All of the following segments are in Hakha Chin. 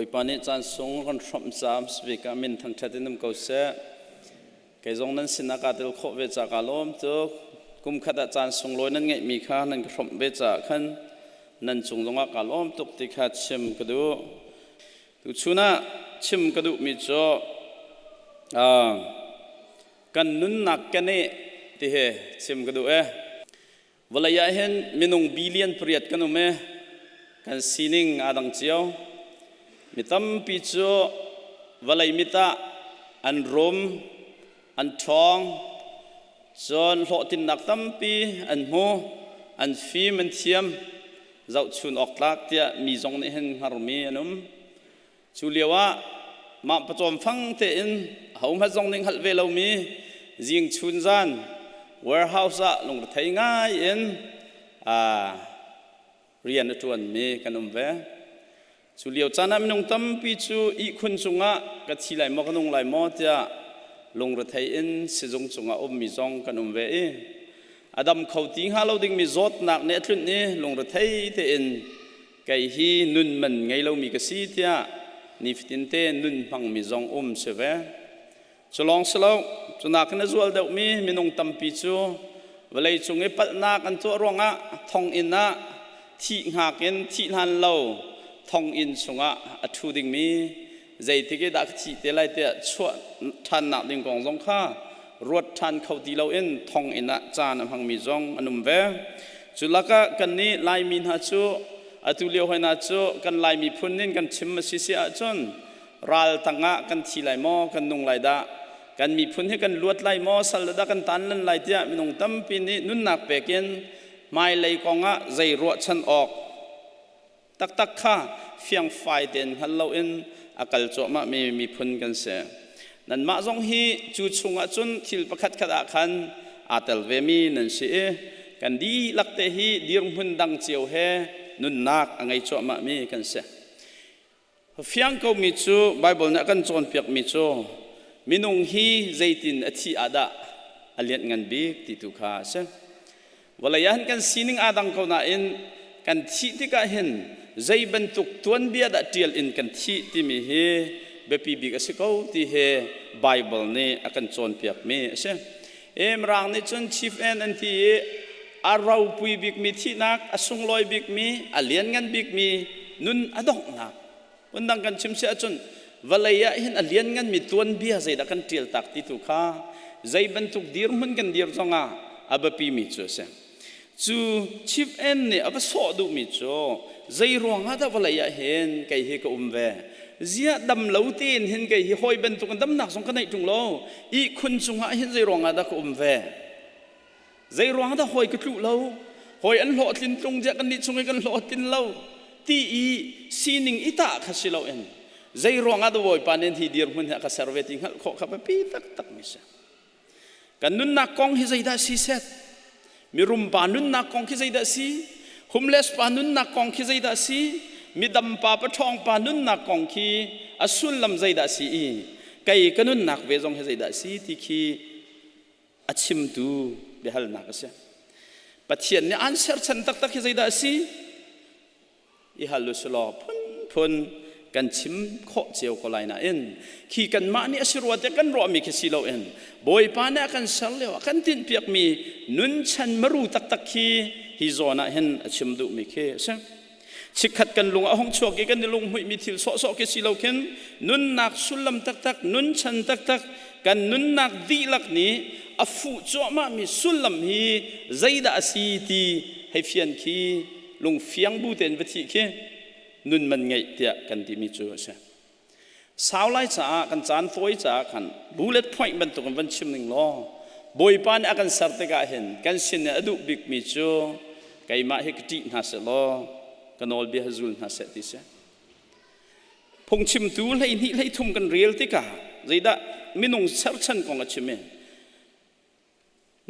Bawipa nih caan sung kan hrawmh caam sibik ah min thangṭhat in um ko seh. Kei zong nan sinah kaa tel khawh ve ca kaa lawm tuk. Kum khat ah caan sunglawi nan ngeihmi kha nan ka hrawmh ve caah khan nan cung zongah kaa lawm tuk ti kha chim ka duh. Tuchun ah chim ka duhmi cu kan nunnak keneh ti hi chim ka duh e. Vawlei ah hin minung billion pariat kan um i kan sining aa dang cio. Mi tampi cu vawlei mit ah an rum, an ṭhawng, cun hlawhtlinnak tampi an hmu, an fim, an thiam, zohchun awk tlak tiah mi zong nih hin hngarmi an um. Cu lio ah mah pawcawm fang tein ahohmanh zong nih hngalh ve lomi zing chun zan warehouse ah lungrethei ngai in rian a ṭuanmi kan um ve. Cu lio caan ah minung tampi cu ihkhun cungah ka thi lai maw ka nung lai maw tiah lungrethei in sizung cungah ummi zong kan um ve i a dam kho ti hnga lo dingmi zawtnak nih a tlunh i lungrethei tein kei hi nun man ngei lomi ka si tiah nifatin te nun hmangmi zong um si ve. Cu lawng si lo, cu nakin a zual deuhmi minung tampi cu vawlei cung i palhnak an tuah ruangah thonginn ah thih hngak in thih hlan lo thonginn chungah a ṭhu dingmi zeitik i dah ka thih te lai tiah chuah ṭhannak ding kong zong kha ruat ṭhan kho ti loin thonginn ah caan a hmangmi zong an um ve. Cu lakah kannih Laimi hna cu atu lio hoi hna cu kan Lai miphun in kan chim a si si ahcun ral tangah kan thi lai maw kan nung lai dah kan miphun hi kan luat lai maw sal dah kan tan lan lai tiah minung tampi nih nunnak pekin hmailei kongah zei ruahchan awk taktak kha fiangfai tein hngal loin a kal cuahmahmi miphun kan si. Nanmah zong hi cu chungah cun thil pakhat khat ah khan aa tel vemi nan si i kan dihlak te hi dirhmun dang cio he nunnak a ngei cuahmahmi kan si. Fiang komi cu Baibal nih a kan cawnpiakmi cu minung hi zeitin a thih ah dah a lianhngan bik ti tu kha a si. Vawlei ah hin kan sining aa dang ko nain kan thih tikah hin zei bantuk tuanbia dah ṭial in kan thih timi hi biapi bik a si ko ti hi Baibal nih a kan cawnpiakmi a si. Mirang nih cun chief end an ti i a ropui bikmi thihnak, a sunglawi bikmi, a lianngan bikmi nun a donghnak. Phundang kan chim si ahcun vawlei ah hin a liannganmi tuanbia zeidah kan ṭial tak ti tu kha zei bantuk dirhmun kan dir zongah a biapimi cu a si. Cu chief end nih a va sawh duhmi cu zei ruangah dah vawlei ah hin kei hi ka um ve? Ziah dam lo tein hin kei hi hawi bantuk in damnak zong ka neih ṭung lo. Ihkhun cungah hin zei ruangah dah ka um ve? Zei ruang dah hawi ka tluh lo? Hawi an hlawhtlin tlung ziah kannih chung i kan hlawhtlin lo ti i sining i tah kha si loin zei ruangah dah Bawipa nih hi dirhmun hi a ka ser ve ti hngalh khawh kha biapi taktak mi si. Kan nunnak kong hi zeidah si set? Mirum pa nunnak kong khi zeidah si? Homeless pa nunnak kong khi zeidah si? Midam pa paṭhawng pa nunnak kong khi a sullam zeidah si i kei ka nunnak ve zong hi zeidah si ti khi a chimtu biahalnak a si. Pathian nih aan serchan taktak hi zeidah a si? I hal u silaw phunphun kan chim khawh cio ko lai nain khi kanmah nih a si rua tiah kan ruahmi khi si loin Bawipa nih a kan ser lio a kan tinhpiakmi nunchan maru taktak khi hi zawn ah hin a chim duhmi khi a si. Chikkhat kan lung a hung chuak i kan i lunghmuihmi thil sawhsawh khi si lo khin nunnak sullam taktak, nunchan taktak, kan nunnak dihlak nih a fuh cuahmahmi sullam hi zeidah a si ti hei fian khi lungfiang bu tein va thih khi nun man ngeih tiah kan timi cu a si. Sau lai caah kan caan fawi caah khan bullet point bantuk in van chim ning law Bawipa nih a kan ser tikah hin kan sin i a duh bikmi cu keimah hi ka ṭih hna seh law ka nawlbia hi zul hna seh ti si. Phungchimtu 12 13 kan rel tikah zeidah minung serchan kong a chim i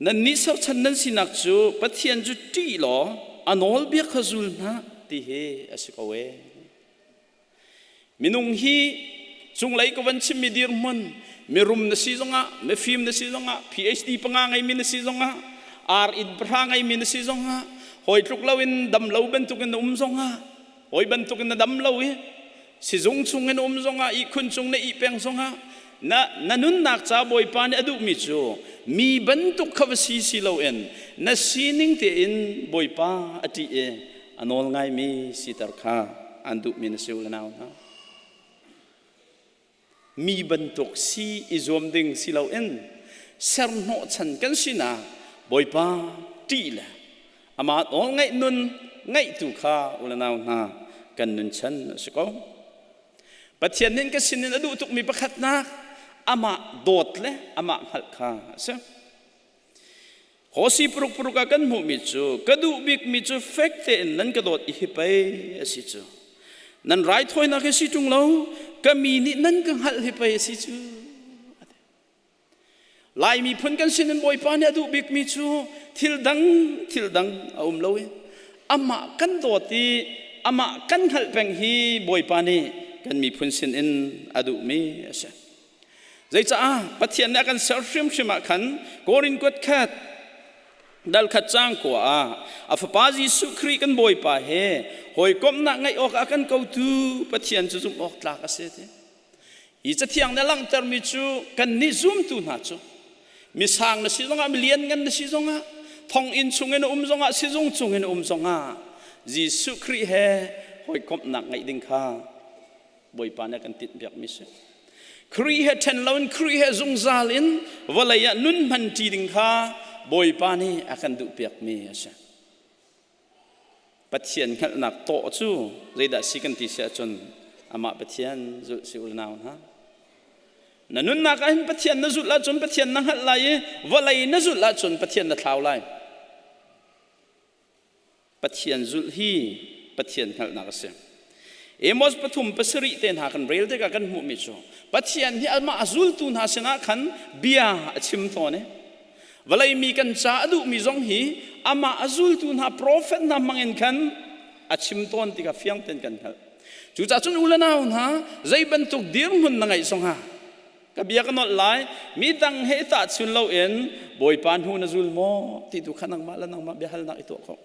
Nannih serchan nan sinak cu Pathian cu ṭih law a nawlbia kha zul hna ti hi a si ko ee. Minung hi cunglei ka van chimmi dirhmun mirum na si zongah mifim na si zongah PhD panga ngeimi na si zongah ar inn pahra ngeimi na si zongah hawi tluk loin dam lo bantukin na um zongah hawi bantukin na dam lo i. Sizung chung in um zongah ihkhun cung na ih peng zongah na na nunnak ca Bawipa nih a duhmi cu mi bantuk kha va si si loin na sining tein Bawipa a ṭih i a nawl ngaimi siter kha an duhmi na si u le nau hna. Mi bantuk si i zuam ding si loin serhnawhchan kan sinak Bawipa ṭih le amah nawl ngaih nun ngaihtu kha u le nau hna kan nunchan a si ko. Pathian nih ka sinin a duh tukmi pakhatnak amah dawt le amah hngalh kha a si. Hosi paruk paruk ah kan hmuhmi cu ka duh bikmi cu fek tein nan ka dawt i hi pei a si cu. Nan raithawinak hi si ṭung lo, ka mi nih nan ka hngalh hi pei a si cu. Lai miphun kan sinin Bawipa nih a duh bikmi cu thil dang thil dang a um lo i amah kan dawt i amah kan hngalh peng hi Bawipa nih kan miphun sinin a duhmi a si. Zeicaah Pathian nih a kan ser hrimhrim ah khan Korin kuat khat dal khat cang kua ah a fapa Jesuh Khrih kan Bawipa he hawikomhnak ngeih awk a kan kotu Pathian cu zumh awk tlak a si ti. Hi cathiang nih a langhtermi cu kannih zumtu hna cu misang na si zongah milianngan na si zongah thonginn chungin a um zongah sizung chungin a um zongah Jesuh Khrih he hawikomhnak ngeih ding kha Bawipa nih a kan tinhpiakmi si. Khrih he ṭhen loin Khrih he zungzal in vawlei ah nun hmanṭi ding kha Bawipa nih a kan duhpiakmi a si. Pathian hngalhnak tawh cu zeidah si kan ti si ahcun amah Pathian zulh si u nau hna. Na nunnak ah hin Pathian na zulh ahcun Pathian na hngalh lai i vawlei na zulh ahcun Pathian na thlau lai. Pathian zulh hi Pathian hngalhnak a si. Amos pathum pasarih te hna kan rel tikah kan hmuhmi cu Pathian hi amah a zultu hna sinah khan bia a chim tawn i Vawlei mi kan ca a duhmi zong hi amah a zultu hna profet hna hmangin khan a chim tawn ti kha fiang tein kan hngalh. Cucaah cun u le nau hna zei bantuk dirhmun na ngeih zongah ka bia ka nolh lai mi dang he i tahchun loin Bawipa hnu na zul maw ti tu kha nangmah le nangmah biahalnak i tuah khawh.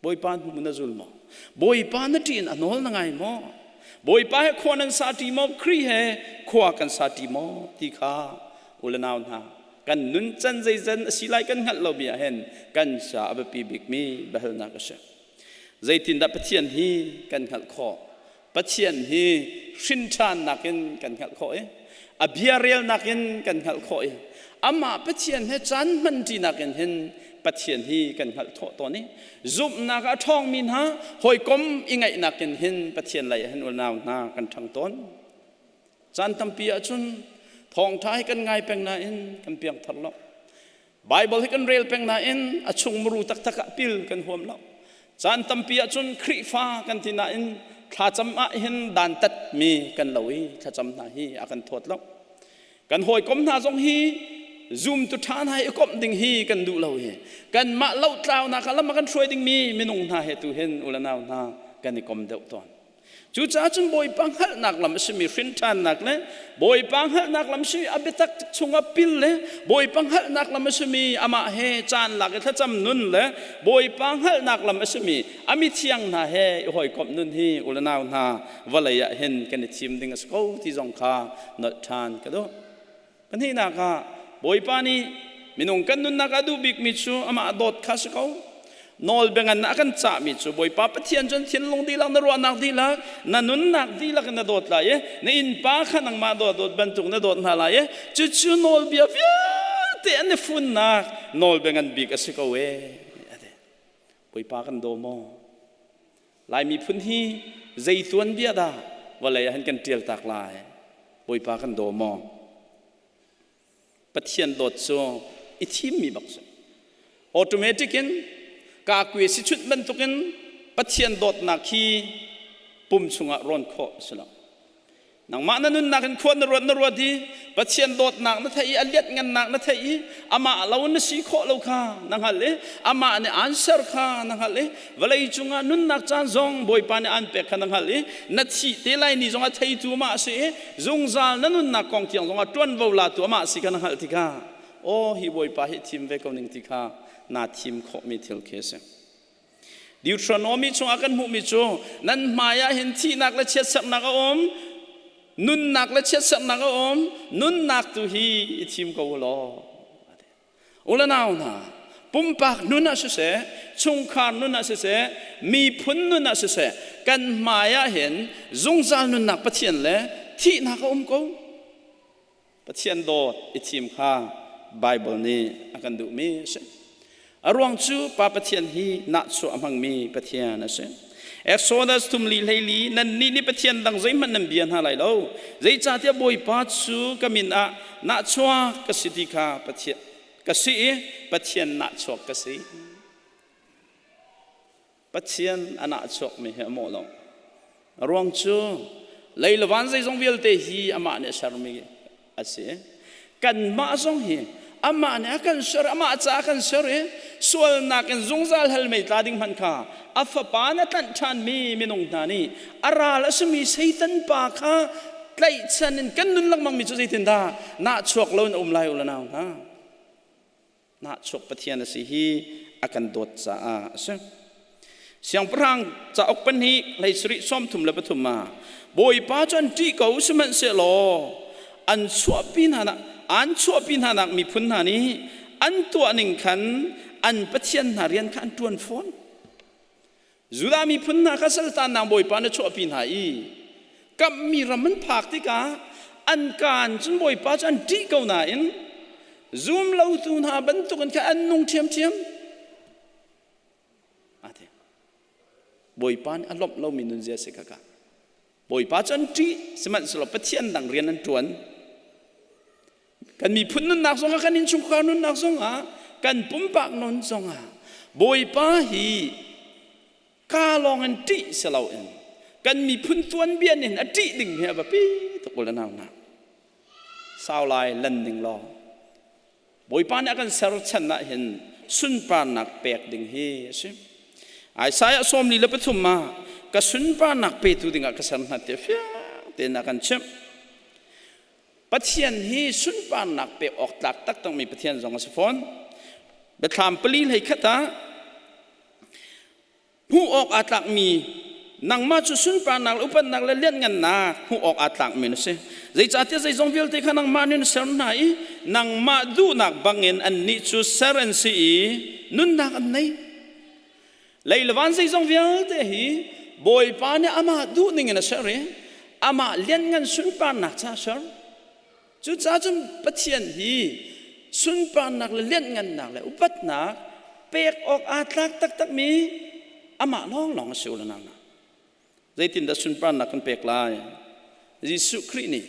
Bawipa hnu na zul maw? Bawipa na ṭih in a nawl na ngai maw? Bawipa he khua nan sa ṭi maw? Khrih he khua kan sa ṭi maw? Ti kha u le nau hna kan nun can zeizan a si lai kan hngalh lomi ah hin kan ca a biapi bikmi biahalnak a si. Zeitindah Pathian hi kan hngalh khawh? Pathian hi hrin ṭhannak in kan hngalh khawh i a bia relnak in kan hngalh khawh i amah Pathian he caan hmanṭinak in hin Pathian hi kan hngalh khawh tawn i zumhnak a ṭhawngmi hna hawikom i ngaihnak in hin Pathian lei ah hin unau hna kan ṭhang tawn. Caan tampi ahcun thawngṭha hi kan ngai peng nain kan piangthar lo. Baibal hi kan rel peng nain a chung muru taktak ah pil kan huam lo. Caan tampi ahcun Khrihfa kan ti nain thlacam ah hin dantat mi kan lo i thlacam hna hi a kan thawt lo. Kan hawikom hna zong hi zumtu ṭha hna i komh ding hi kan duh lo hi. Kanmah lohtlaunak ah lam a kan hruai dingmi minung hna he tu hin u le nau hna kan i kom deuh tawn. Cucaah cun Bawipa hngalhnak lam a simi hrinṭhannak le Bawipa hngalhnak lam simi a biatak chungah pil le Bawipa hngalhnak lam a simi amah he caan lak i thlacam nun le Bawipa hngalhnak lam a simi a mithiang hna he i hawikomh nun hi u le nau hna vawlei ah hin kan i thim ding a si ko ti zong kha nolh ṭhan ka duh. Pahnihnak ah Bawipa nih minung kan nunnak ah duh bikmi cu amah dawt kha si ko. Nawl biangan a kan cahmi cu Bawipa Pathian cun thinlung dihlak na ruahnak dihlak na nunnak dihlak in na dawt lai i na innpa kha nangmah dawt dawt bantuk na dawt hna lai i cucu nawlbia vialte an i funnak nawlbia ngan bik a si ko ee. Bawipa kan daw maw? Lai miphun hi zei tuanbia dah vawlei ah hin kan ṭial tak lai? Bawipa kan daw maw? Pathian dawt cu i thimmi bak si. Automatic in kakue si chunh bantukin Pathian dawtnak hi pum chungah rawn khawh a si lo. Nangmah na nunnak in khua na ruat na ruat i Pathian dawtnak na theih i a lianhngannak na theih i amah lo na si khawh lo kha na hngalh i amah nih aan ser kha na hngalh i vawlei cungah nunnak caan zong Bawipa nih aan pek kha na hngalh i na thih te lai ni zong a theitu amah a si i zungzal na nunnak kong tiang zongah ṭuanvo latu amah a si kha na hngalh tikah aw hi Bawipa hi thim ve ko ning ti kha naa thim khawhmi thil khi a si. Deuteronomy chungah kan hmuhmi cu nan hmai ah hin thihnak le chiatserhnak a um, nunnak le chiatserhnak a um, nunnak tu hi i thim ko u law. U le nau hna, pumpak nun ah siseh, chungkhar nun ah siseh, miphun nun ah siseh, kan hmai ah hin zungzal nunnak Pathian le thihnak a um ko. Pathian dawt i thim kha Baibal nih a kan duhmi a si. A ruang cu Pa Pathian hi nahchuah a hmangmi Pathian a si. Exodus thumli hleili nannih nih Pathian dang zeihmanh nan bia hna lai lo. Zeicahtiah Bawipa cu ka min ah nahchuak ka si ti kha Pathian ka si i Pathian nahchuak ka si. Pathian a nahchuakmi hi a mawh lo. A ruang cu lei le van zeizong vialte hi amah nih a sermi a si. Kanmah zong hi amah nih a kan ser, amah caah a kan ser i sualnak in zungzal hell mei tla ding hmanh kha a fapa na tlanh ṭhanmi minung hna nih a ral a simi Satan pa kha tlaihchan in kan nun lengmangmi cu zeitindah nahchuak lo in a um lai u le nau hna. Nahchuak Pathian a si hi a kan dawt caah a si. Siangpahrang cauk pahnih hlei sarih 33 ah Bawipa cu an ṭih ko sihmanhsehlaw an chuahpi hna nak an chuahpi hna nak miphun hna nih an tuah ning khan an pathian hna rian kha an ṭuan fawn. Judah miphun hna kha saltannak Bawipa na chuahpi hna i kamhmi ram an phak tikah an kaan cun Bawipa cu an ṭih ko nain zum lotu hna bantukin khan an nung ṭhiamṭhiam. Ate. Bawipa nih a lawmh lomi nunzia si kha ka. Bawipa cu an ṭih sihmanhsehlaw Pathian dang rian an ṭuan. Kan miphun nunnak zongah kan innchungkhar nunnak zongah kan pumpak nun zongah Bawipa hi ka lawng in ṭih si loin kan miphun tuanbia nih a ṭih ding hi a biapi tuk u le nau hna. Sau lai lan ning law Bawipa nih a kan ser chan ah hin sunparnak pek ding hi a si. Isaiah 43 ah ka sunparnak petu dingah ka ser hna tiah fiang tein a kan chimh. Pathian hi sunparnak pek awk tlak taktakmi Pathian zong a si fawn. Biathlam pali hlei khat ah hmuh awk aa tlakmi nangmah cu sunparnak le upatnak le lianhngannak hmuh awk aa tlakmi na si. Zeicahtiah zeizong vialte kha nangmah nih na ser hna i nangmah duhnak bangin annih cu ser an si i nunnak an nei. Lei le van zeizong vialte hi Bawipa nih amah duh ning in a ser i amah lianngan sunparnak ca a ser. Cucaah cun Pathian hi sunparnak le lianhngannak le upatnak pek awk aa tlak taktakmi amah lawnglawng a si u le nau hna. Zeitindah sunparnak kan pek lai? Jesuh Khrih nih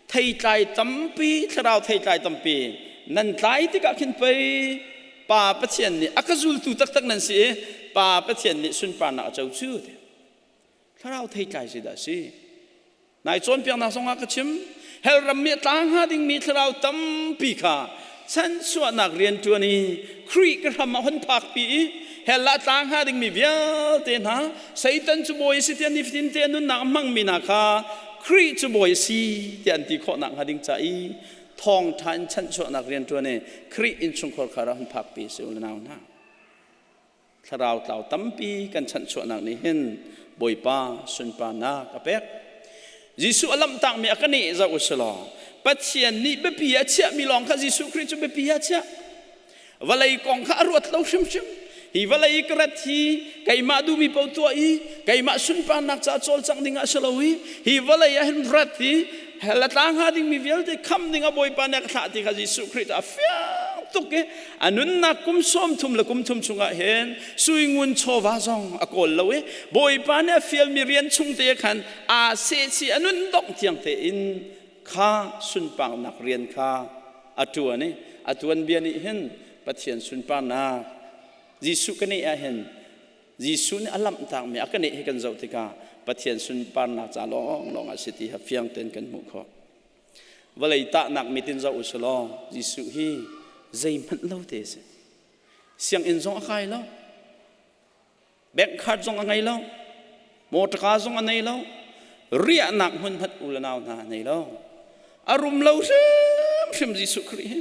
theitlai tampi, thlarau theitlai tampi nan tlai tikah khin pei Pa Pathian nih a ka zultu taktak nan si i Pa Pathian nih sunparnak a co cu ti. Thlarau theitlai si dah si. Nai cawnpiaknak zongah ka chim. Hell ram mi a tla hnga dingmi thlarau tampi kha chanchuahnak rian ṭuan i Khrih ka hram ah hun phakpi i hell ah tla hnga dingmi vialte hna Satan cu bawi a si tiah nifatin te a nunnak a hmangmi hna kha Khrih cu bawi a si tiah an ti khawh nakhnga ding ca i thawngṭha in chanchuahnak rian ṭuan i Khrih innchungkhar kha hun phakpi si u le nau hna. Thlarau tlau tampi kan chanhchuahnak nih hin Bawipa sunparnak a pek. Jesuh a lamhtakmi a ka neh zoh u silaw Pathian nih biapi a chiahmi lawng kha Jesuh Khrih cu biapi a chiah. Vawlei kong kha a ruat lo hrimhrim. Hi vawlei ka rat hi keimah duhmi paoh tuah i keimah sunparnak caah cawlcangh ding ah si lo i hi vawlei ah hin rat i hell a tla hnga dingmi vialte kham ding ah Bawipa nih a ka thlah ti kha Jesuh Khrih cu a fiang tuk i a nunnak kum sawm thum le kum thum chungah hin sui ngun chawva zong a kawl lo i Bawipa nih a fialmi rian chung te khan aa sehchih a nun dongh tiang tein kha sunparnak rian kha a ṭuan i a tuanbia nih hin Pathian sunparnak Jesuh ka nih ah hin Jesuh nih a lamhtakmi a ka nih hi kan zoh tikah Pathian sunparnak ca lawnglawng ah si ti kha fiang tein kan hmuh khawh. Vawlei tahnak mit in zoh u law Jesuh hi zeihmanh lo te a si. Sianginn zong a kai lo. Bank card zong a ngei lo. Motorka zong a nei lo. Riahnak hmun hmanh u le nau hna a nei lo. A rum lo hrimhrim Jesuh Khrih hi.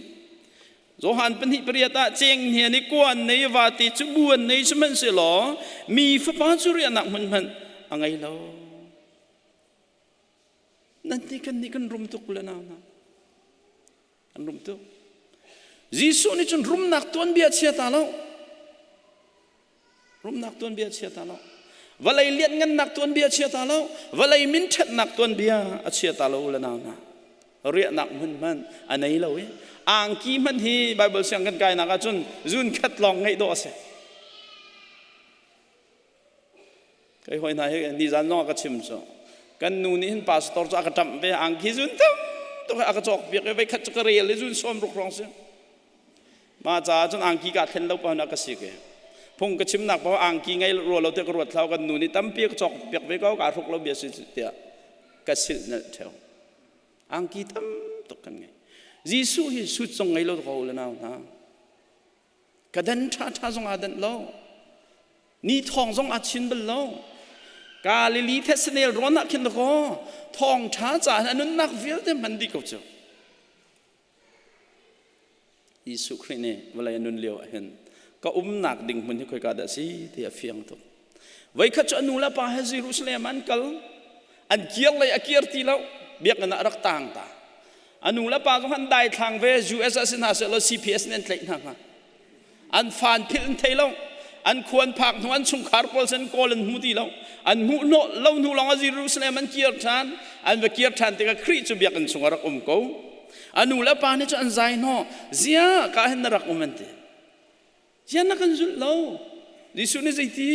Johan 2:8 ah cenghngia nih kuan nei vate cu bu an nei sihmanhsehlaw mi fapa cu riahnak hmun hmanh a ngei lo. Nan nih kan nih kan rum tuk le nau hna. Kan rum tuk. Jesuh nih cun rumnak tuanbia chia ta lo. Rumnak tuanbia chia ta lo. Vawlei lianngannak tuanbia chia ta lo. Vawlei minṭhatnak tuanbia a chia ta lo le nau hna. Riahnak hmun hmanh a nei lo i angki hmanh hi Bible siang kan kainak ahcun zun khat lawng ngeih dawh a si. Kai hoi hna hi nizan zong a ka chim cu. Kan nu nih hin pastor cu a ka ṭamh ve angki zun tam tuk a ka cawk piak i voikhat cu ka rel i zun sawm ruk hrawng si. Mah caah cun angki kaa thlen lo paoh ka si ke. Phung ka chimnak paoh angki ngei rua lo tiah ka ruat thlau kan nu nih tampi ka cawk piak ve ko kaa hruk lo bia si tiah ka silh nalh theo. Angki tam tuk kan ngei. Jesuh hi sut zong ngei lo ko le nau hna. Ka dan ṭha ṭha zong aa danh lo. Ni thawng zong aa chin bal lo. Galili thesnel rawn ah khin dakaw thawng ṭha caah a nunnak vialte hman dih ko cu. Jesuh Khrih nih vawlei a nun lio ah hin ka umnak ding hmun hi khoika dah si ti a fiang tuk. Voikhat cu a nu le pa he Jerusalem an kal. An kir lei a kir ti lo. Biakinn ah a rak tang ta. A nu le pa zong an daithlang ve US ah si hna sehlaw CPS nih an tlaih hna hnga. An fan philh an thei lo. An khuan phak hnu an chungkhar pawl sin kawl an hmu ti lo. An hmuh hnawh lo hnu lawng ah Jerusalem an kir ṭhan. An va kir ṭhan tikah Khrih cu biakinn chung a rak um ko. A nu le pa nih cu an zai hnawh. Zia ka hin na rak um an ti. Zia na kan zulh lo. Jesuh nih zeiti?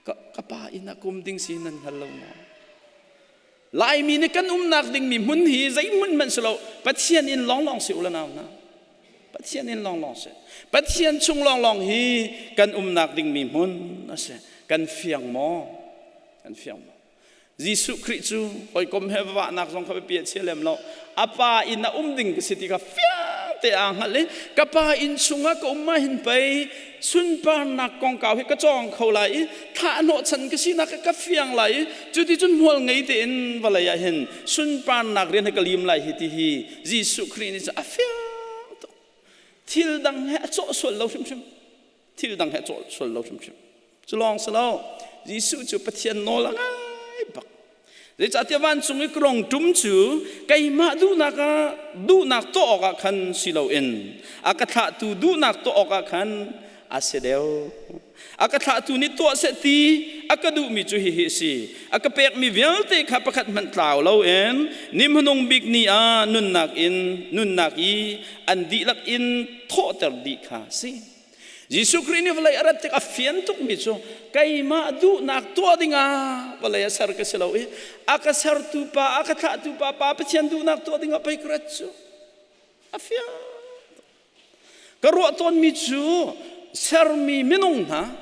Ka, ka pa inn ah kum ding si nan hngal lo maw? Laimi nih kan umnak dingmi hmun hi zei hmun hmanh si lo Pathian inn lawnglawng si u la nau hna. Pathian inn lawnglawng si. Pathian chung lawnglawng hi kan umnak dingmi hmun a si. Kan fiang maw? Kan fiang maw? Jesuh Khrih cu hawikom he vahnak zong kha biapi a chia lem lo. A pa inn a um ding ka si ti kha fiang te aa hngalh i ka pa inn chungah ka um ah hin pei sunparnak kongkau hi ka cawng kho lai i thah hnawhchan ka sinak hi ka fiang lai i cuticun hmual ngei tein vawlei ah hin sunparnak rian hi ka lim lai hi ti hi Jesuh Khrih nih cun a fiang tuk. Thil dang he a cawh sual lo hrimhrim. Thil dang he a cawh sual lo hrimhrim. Cu lawng si lo, Jesuh cu Pathian nawl a ngai bak. Zeicahtiah vancung i ka rong ṭum cu keimah duhnak ah duhnak tuah awkah khan si loin a ka thlahtu duhnak tuah awkah khan a si deuh. A ka thlahtu nih tuah seh ti a ka duhmi cu hihi a si. A ka pekmi vialte kha pakhat hmanh tlau loin ni hmanung bik ni ah nunnak in nunnak i an dihlak in thawhter dih kha a si. Jesuh Khrih nih vawlei a rat tik a fian tukmi cu keimah duhnak tuah dingah vawlei a ser ka si lo i a ka sertu pa a ka thlahtu pa pa Pathian duhnak tuah dingah pei ka rat cu a fiang ka ruah tawnmi cu sermi minung hna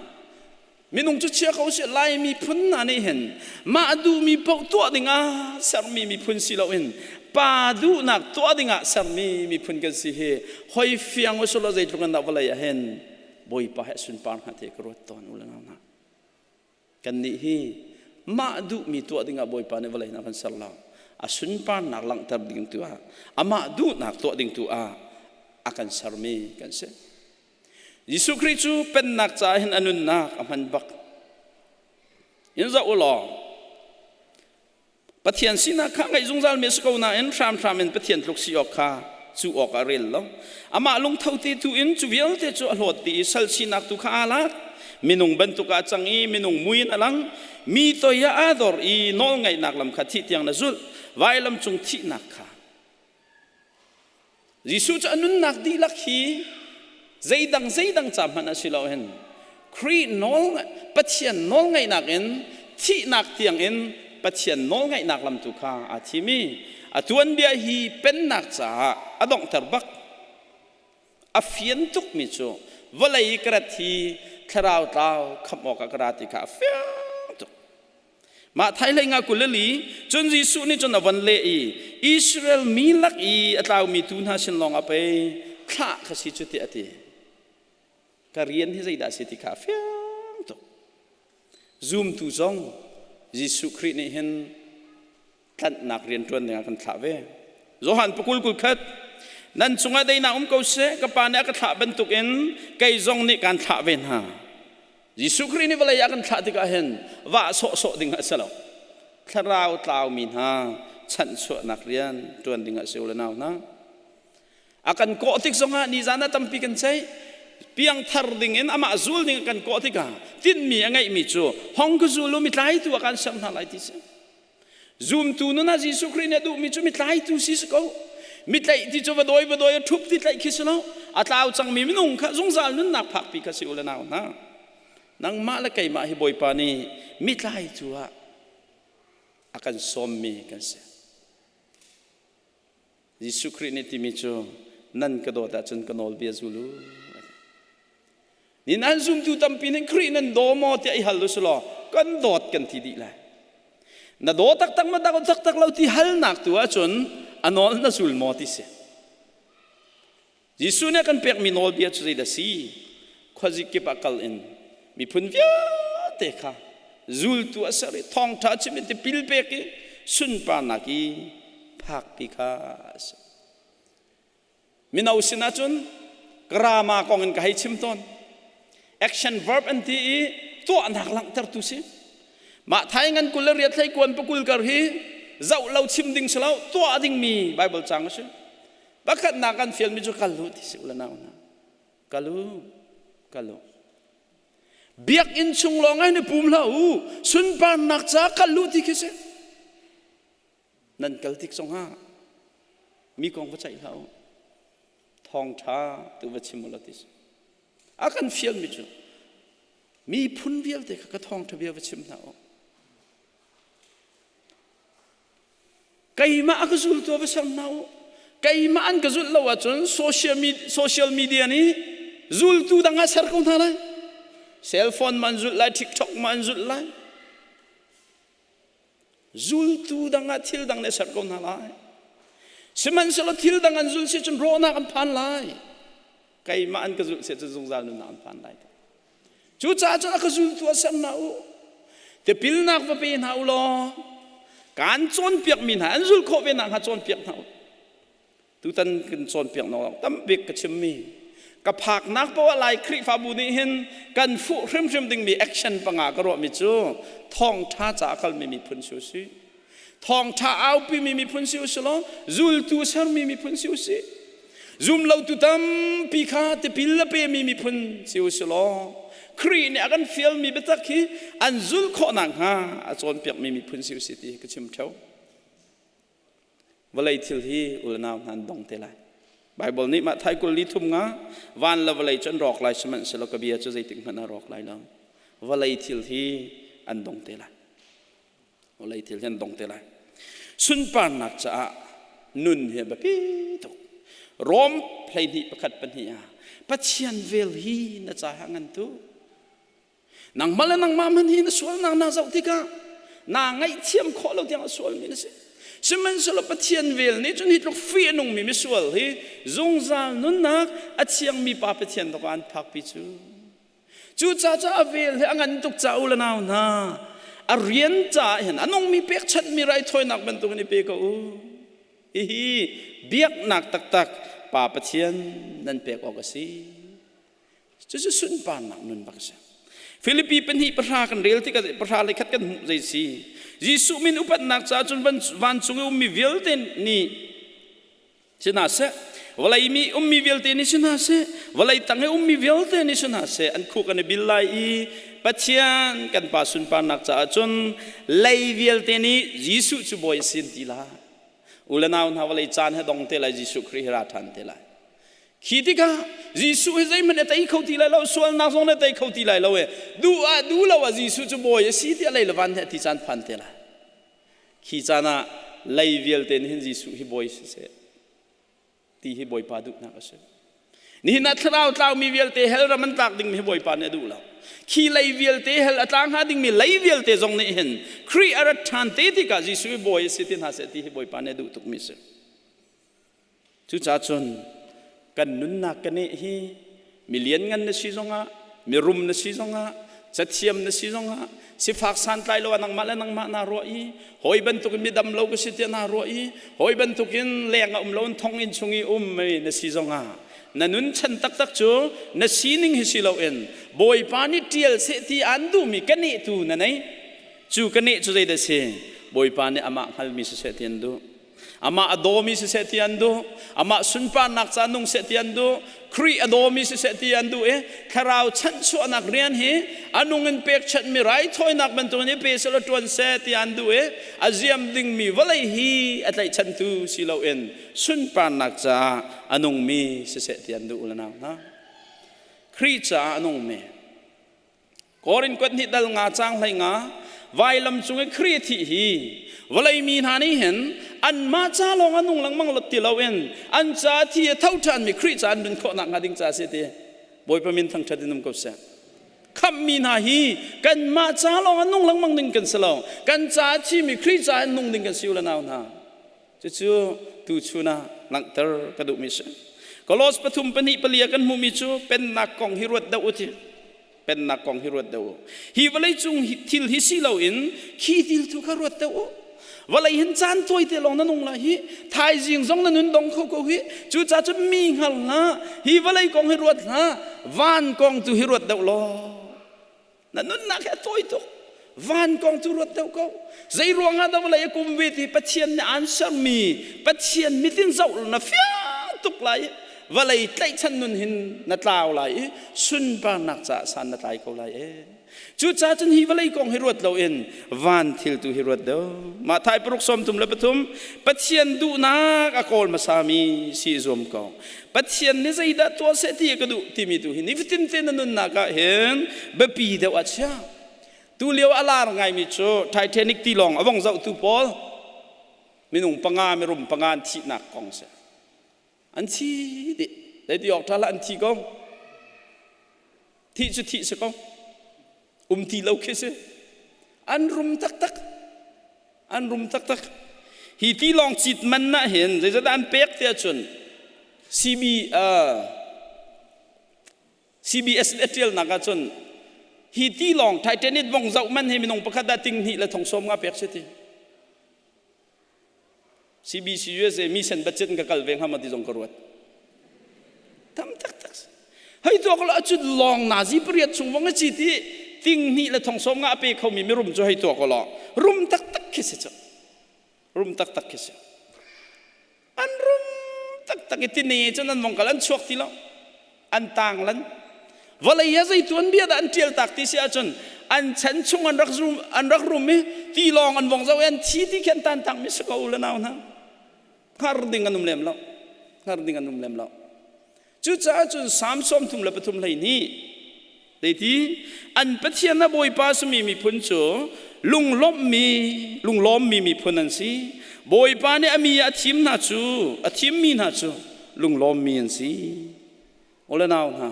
minung cu chia ko sih Lai miphun hna nih hin mah duhmi paoh tuah dingah sermi miphun si loin pa duhnak tuah dingah sermi miphun kan si hi hoi fiang usulaw zeitluk in dah vawlei ah hin Bawipa he sunpar hnga te ka ruat tawn u le nau hna kannih hi mah duhmi tuah dingah Bawipa nih vawlei na kan ser lo a sunparnak langhter ding tu ah amah duhnak tuah ding tu ah a kan sermi kan si Jesuh Khrih cu pennak caah hin a nunnak a hman bak. In zoh u law, Pathian sinak kha ngaih zungzal mi a si ko nain hramhram in Pathian tluk si awk kha cu awk ah rel lo. Amah lungtho te tu in cu vialte cu a hlawt dih i sal sinak tu kha aa lak. Minung bantuk ah a cang i minung mui in a lang. Mi toi ah aa dor i nawlngaihnak lam kha thih tiang na zulh. Vailam cung thihnak kha Jesuh cu a nunnak dihlak hi zeidang zeidang ca hmanh ah si lo hin Khrih nawl Pathian nawlngaihnak in thihnak tiang in Pathian nawlngaihnak lam tu kha aa thim i a tuanbia hi pennak caah a donghter bak. A fian tukmi cu vawlei i ka rat hi thlarau tlau khamh awkah ka ra ti kha a fiang tuk. Mah thailei nga 24 cun Jesuh nih cun a von leh i Israel mi lak i a tlaumi tuu hna sin lawngah pei thlah kha si cu tiah a ti. Ka rian hi zeidah a si ti kha a fiang tuk. Zumtu zong Jesuh Khrih nih hin tlanhnak rian ṭuan dingah kan thlah ve. Johan pakul kul khat. Nan cungah deinak um ko seh, ka Pa nih a ka thlah bantukin kei zong nih kaan thlah ve hna. Jesuh Khrih nih vawlei ah kan thlah tikah hin vah sawhsawh ding a si lo. Thlarau tlaumi hna chanhchuahnak rian ṭuan ding a si u le nau hna. A kan kawh tik zongah nizan ah tampi kan ceih. Piangthar ding in amah zul ding kan kawh tikah tinhmi a ngeihmi cu hong ka zul u mi tlaitu ah kan ser hna lai ti si. Zumtu nun ah Jesuh Khrih nih a duhmi cu mi tlaitu si si ko. Mi tlaih ti cu va dawi va dawi a ṭhup ti tlaih khi si lo. A tlau cangmi minung kha zungzal nunnak phakpi kha si u le nau hna. Nangmah le keimah hi Bawipa nih mi tlaitu ah a kan sawmmi kan si. Jesuh Khrih nih timi cu nan ka dawt ahcun ka nawlbia zul u. Ni nan zumtu tampi nih Khrih nan daw maw tiah i hal u sulaw kan dawt kan ti dih lai. Na daw taktak ma dak taktak lo ti halnak tu ahcun a nawl na zul maw ti si. Jesuh nih a kan pekmi nawlbia cu zeidah a si? Khuazikip ah kal in miphun vialte kha zultu a ser i thawngṭha chim in tipil pek i sunparnak i phakpi kha a si. Mino sinah cun grama kong in ka hei chim tawn. Action verb an ti i tuahnak langhtertu si. Mah thai ngan 28 hlei kuan pakul kar hi zoh lo chim ding si lo tuah dingmi Bible cang a si. Pakhatnak kan fialmi cu kal u ti si u le nau hna. Kal u, kal u. Biakinn chung lawng ah ni pum hlah u, sunparnak ca kal u ti khi si. Nan kal tik zongah mi kong va ceih hlah u. Thawngṭha tu va chim u la ti si. A kan fialmi cu miphun vialte kha ka thawngṭha bia va chim hna u. Keimah a ka zultu va ser hna u. Keimah an ka zulh lo ahcun social media nih zultu dang ah ser ko hna lai. Cell phone ma an zulh lai, TikTok ma an zulh lai. Zultu dang ah thil dang nih ser ko hna lai. Sihmanhsehlaw thil dang an zulh si cun rawhnak an phan lai. Keimah an ka zulh si cun zungzal nunnak an phan lai. Cucaah cun a ka zultu ah ser hna u. Tipilnak va pe hna u law kaan cawnpiakmi hna an zulh khawh ve nakhnga cawnpiak hna u. Tutan kan cawnpiak nak tambik ka chimmi ka phaknak poah Lai Khrihfabu nih hin kan fuh hrimhrim dingmi action panga ka ruahmi cu thawngṭha ca a kalmi miphun si u sih. Thawngṭha aupimi miphun si u sih law zultu sermi miphun si u sih. Zumlotu tampi kha tipil a pemi miphun si u sih law Khrih nih a kan fialmi biatak hi an zulh khawh nakhnga a cawnpiakmi miphun si u sih ti ka chim ṭheo. Vawlei thil hi u le nau hna an dong te lai. Baibal nih mah thai kul li thum nga van le vawlei cu an rawk lai sihmanhsehlaw ka bia cu zeitik hmanh a rawk lai lo. Vawlei thil hi an dong te lai. Vawlei thil hi an dong te lai. Sunparnak caah nun hi a biapi tuk. Rom 12 pakhat pahnih ah Pathian vel hi na caah ngan tu. Nangmah le nangmah hmanh hi na sualnak naa zoh tikah naa ngaihthiam khawh lo tiang a sualmi na si. Sihmanhsehlaw Pathian vel nih cun hi tluk fih a nungmi misual hi zungzal nunnak a thiangmi Pa Pathian tawk ah an phakpi cu. Cucaah cu a vel hi a ngan tuk ca u le nau hna a rian caah hin a nungmi pekchanhmi raithawinak bantukin i pe ko u. Hihi biaknak taktak Pa Pathian nan pek awk a si. Cucu sunparnak nun bak a si. Filipi pahnih pahra kan rel tikah pahra le khat kan hmuh zei si. Jesuh min upatnak caah cun vancung i ummi vialte nih si hna seh vawlei mi ummi vialte nih si hna seh vawlei tang i ummi vialte nih si hna seh an khuk an i bil lai i Pathian kan Pa sunparnak caah cun lei vialte nih Jesuh cu Bawi a si an ti lai. U le nau hna vawlei caan he dong te lai Jesuh Khrih hi ra ṭhan te lai. Khi tikah Jesuh hi zeihmanh a tei kho ti lai lo, sualnak zong na tei kho ti lai lo e. Duh ah duh lo ah Jesuh cu Bawi a si tiah lei le van he a ti caan phan te lai. Khi caan ah lei vialte nih hin Jesuh hi bawi siseh ti hi Bawipa duhnak a si. Nihin ah thlarau tlaumi vialte hell ram an tlak dingmi hi Bawipa nih a duh lo. Khi lei vialte hell a tla hnga dingmi lei vialte zong nih hin Khrih a rat ṭhan te tikah Jesuh hi bawi a si ti hna seh ti hi Bawipa nih a duh tukmi a si. Cucaah cun kan nunnak kan eh hi mi lianngan na si zongah, mirum na si zongah, Cathiam na si zongah sifak santlai lo ah nangmah le nangmah naa ruah i hawi bantukin midam lo ka si tiah naa ruah i hawi bantukin leng a um lo in thonginn chung i um na si zongah na nun chan taktak cu na sining hi si loin Bawipa nih ṭial seh ti aan duhmi ka nehtu na nei. Cu ka neh cu zeidah si? Bawipa nih amah hngalmi siseh ti an duh. Amah a dawmi siseh ti an duh. Amah sunparnak ca nung seh ti an duh. Khrih a dawmi siseh ti an duh i thlarau chanhchuahnak rian hi a nung in pekchanhmi raithawinak bantukin i pe selaw ṭuan seh ti an duh i a ziam dingmi vawlei hi a tlaihchantu si loin sunparnak caah a nungmi siseh ti an duh u le nau hna. Khrih caah a nungmi Korin kuat hnih dal nga cang hlei nga vailam cung i Khrih thih hi vawlei mi hna nih hin anmah ca lawng a nung lengmang lot ti loin an ca thi a tho ṭhanmi Khrih ca an nun khawh nakhnga ding ca a si ti Bawipa min thangṭhat in um ko seh. Khamhmi hna hi kanmah ca lawng a nung lengmang ding kan si lo. Kan ca a thimi Khrih ca in nung ding kan si u le nau hna. Cucu tuchun ah langhter ka duhmi si. Kolos pathum pahnih pali ah kan hmuhmi cu pennak kong hi ruat deuh u ti. Pennak kong hi ruat deuh u. Hi vawlei cung thil hi si loin khi thil tu kha ruat deuh u. Vawlei hin caan tawite lawng na nung lai hi. Thaizing zong na nun dong kho ko hi. Cucaah cun mi hngal hlah. Hi vawlei kong hi ruat hlah. Van kong tu hi ruat deuh law. Na nunnak hi a tawi tuk. Van kong cu ruat deuh ko. Zei ruangah dah vawlei a kum ve ti Pathian nih aan sermi Pathian mitin zoh na fiang tuk lai i vawlei tlaihchan nun hin na tlau lai i sunparnak caah san na tlai ko lai e. Cucaah cun hi vawlei kong hi ruat loin van thil tu hi ruat deuh. Mah thai paruk sawm thum le pathum Pathian duhnak a kawl hmasami si i zuam ko. Pathian nih zeidah tuah seh ti ka duh timi tu hi nifatin te na nunnak ah hin biapi deuh ah chia. Tu lio a lar ngaimi cu Titanic tilawng a vong zohtu pawl minung panga mirum panga an thihnak kong si. An thi dih. Zeiti awk ṭha hlah an thi ko. Thih cu thih si ko. Um ti lo khi si. An rum taktak. An rum taktak. Hi tilawng cit man ah hin zeizat an pek tiah cun CB CBS nih a ṭialnak ah cun hi tilawng Titanic vong zoh man hi minung pakhat ah ting hnih le thong sawm nga pek si ti. CBC USA mi sen budget in ka kal ve hnga ma ti zong ka ruat. Tam taktak. Hei tuak lo acun lawng nazi pariat chung vong a ci ti ting hnih le thong sawm nga a pe khomi mirum cu hei tuak law rum taktak khi si cu. Rum taktak khi si. An rum taktak i tine cun an vong kal an chuak ti lo. An tang lan. Vawlei ah zei tuanbia dah an ṭial tak ti si ahcun an chan chung an rak rum an rak rum i tilawng an vong zoh i an thi ti khi an tan tak mi si ko le nau hna. Hngar ding an um lem lo. Hngar ding an um lem lo. Cucaah cun Salm 33 hlei nih Zeiti an Pathian a Bawipa simi miphun cu lunglawmhmi lunglawmmi miphun an si. Bawipa nih a mi a thim hna cu a thimmi hna cu lunglawmmi an si. Ole nau hna,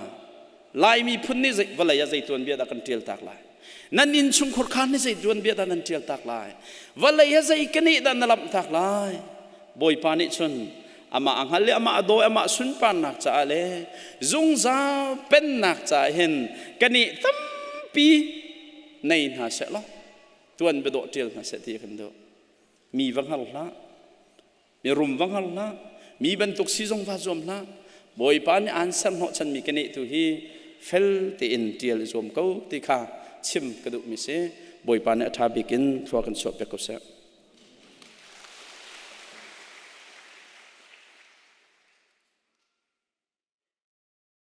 Lai miphun nih zei vawlei ah zei tuanbia dah kan ṭial tak lai? Nan innchungkhur kha nih zei tuanbia dah nan ṭial tak lai? Vawlei ah zei keneh dah na lamh tak lai? Bawipa nih cun amah a hngal i amah a dawi amah sunparnak caah le zungzal pennak caah hin kan i tampi nei hna seh law tuan biadawh ṭial hna seh ti kan duh. Mi va hngal hlah, mi rum va hngal hlah, mi bantuk si zong va zuam hlah. Bawipa nih aan ser hnawhchanmi ka neh tu hi fel tein ṭial i zuam ko ti kha chim ka duhmi si. Bawipa nih a ṭha bik in thlua kan chuah piak ko seh.